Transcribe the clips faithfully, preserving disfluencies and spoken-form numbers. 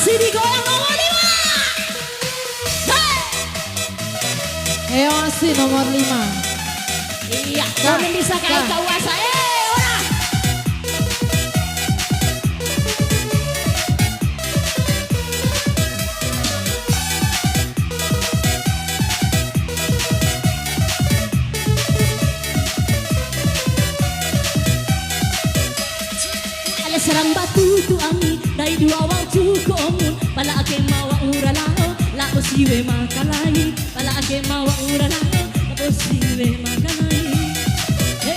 Sidi goyang nomor lima. Hei. Eo si nomor lima. Iya, kau bisa kayak kau asa. Eh, ora. Ale saramba tutu ami, ndai dua wa'u cuku omun, pala ake ma wa'ura lao, lao siwe makalai, pala ake ma wa'ura lao, lao siwe makalai. He.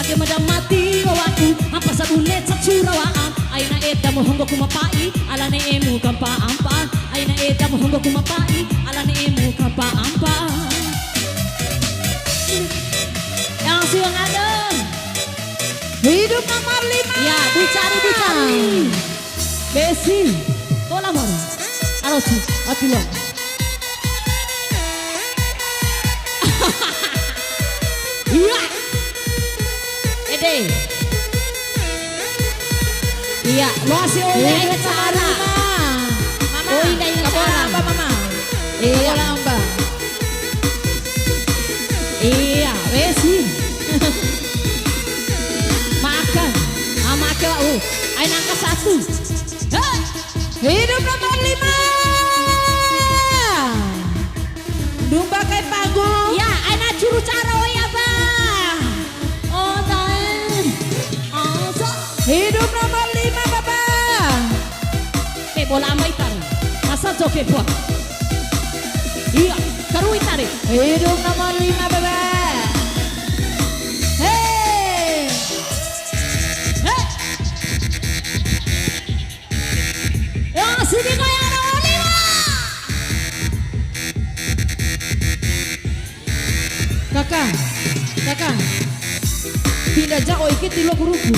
Ake ma da mati wa'u, hampa sabune cacura wa'am, aina eda mo honggo ku ma pa'i, ala ne'emu kampa ampa, aina eda mo honggo ku ma pa'i, ala ne'emu kampa ampa. Yang siang ada. Hidup nomor lima. Ya, dicari, dicari. Besi. Bola mor. Arosi, ati lo. Iya. Ede. Iya, lo si oleh cara. Mama, oh, indah, indah cara. Apa, Mama? Iya. Bola amba. Iya, wesi. Makan. Ah, makan, uh. Ayo, angka satu. Hei. Hidup nomor lima. Dumba kai panggung. Ya, ayo, curu cara, oh ya, Bang. Oh, tahu. Oh, so. Hidup nomor lima, Bapak. Eh, bola amba ita re. Masa joget, wah. Iya, karu ita re. Hidup nomor lima, Bebe. Hei. Hei. Yo, sini kau yang nomor lima. Kaka, kaka, pinda ja oi ke tilo guruku.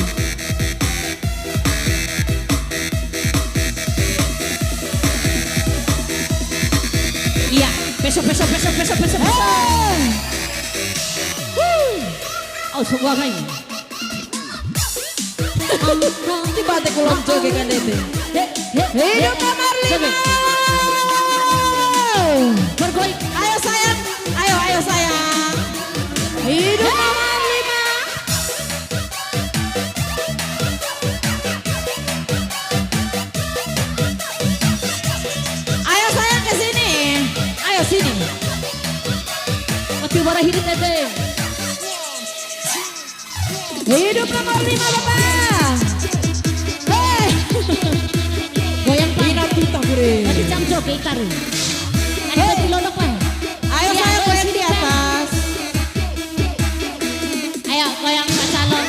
Iya, peso, peso, peso, peso, peso, peso. Hei. Wuh. Au, semua kai. Ti bate ku lonco ke kan dede. Hidup nomor lima. Bergoy. Ayo sayang. Ayo, ayo sayang. Hidup nomor lima. Ayo sayang ke sini. Ayo sini. Oke, bara hidup tete. Hidup nomor lima, Bapak. Hei. Goyang, Pak. Ina tuta, Bre. Tadi cam joget, Tar. Tadi lodok, Pak. Ayo, iya, saya goyang di atas. Ayo, goyang, Pak Calon.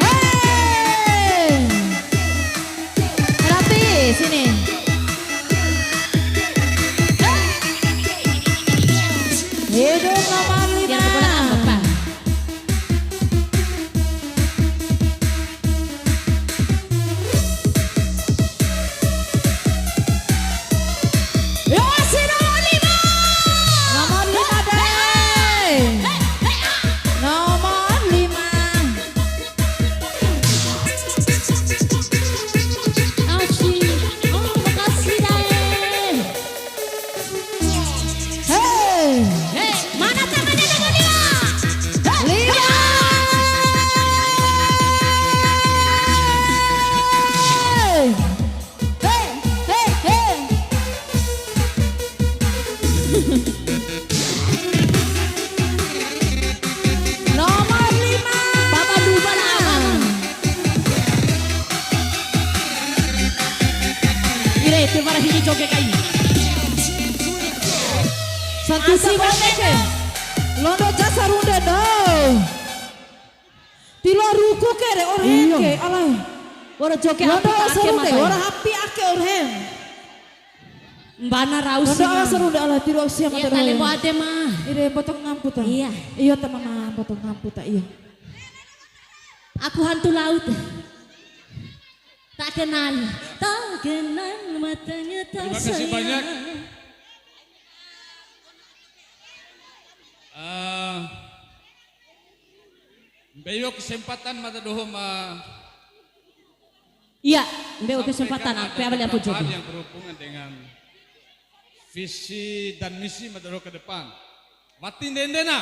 Hei. Rati, sini. Hidup nomor lima. Biar kepala tambah, Pak. Yo, si nomor lima. Nomor lima, deh. Nomor lima. Asik. Oh, makasih, Dae. Hei. Hei, mana tangannya, nomor lima? Lima. Hei. Hei, hei, hei. Nomor lima. Baba lupa lah, Abang. Ire, tiwara hili joge kai. Santusi banget ke. Londo jasa runde do. Tilo ruku ke re, oreng ke, alai. Ora joke. Londo api ake, asa runde, matai. Ora api ake oreng. Mbana rau. Londo sia. Asa runde, alai, tilo sia. Iya, mata tale rohe. Mo ade, ma. Ire, potong ngampu ta. Iya. Iya, ta mama, potong ngampu ta, iya. Aku hantu laut. Tak kenal, tak kenal matanya tak sayang. Terima kasih banyak. Eh, Mbei wa'u kesempatan mada doho ma Iya, mbeu kesempatan, apa wali ampo jogi. Yang berhubungan dengan visi dan misi Madura ke depan. Wati ndede na.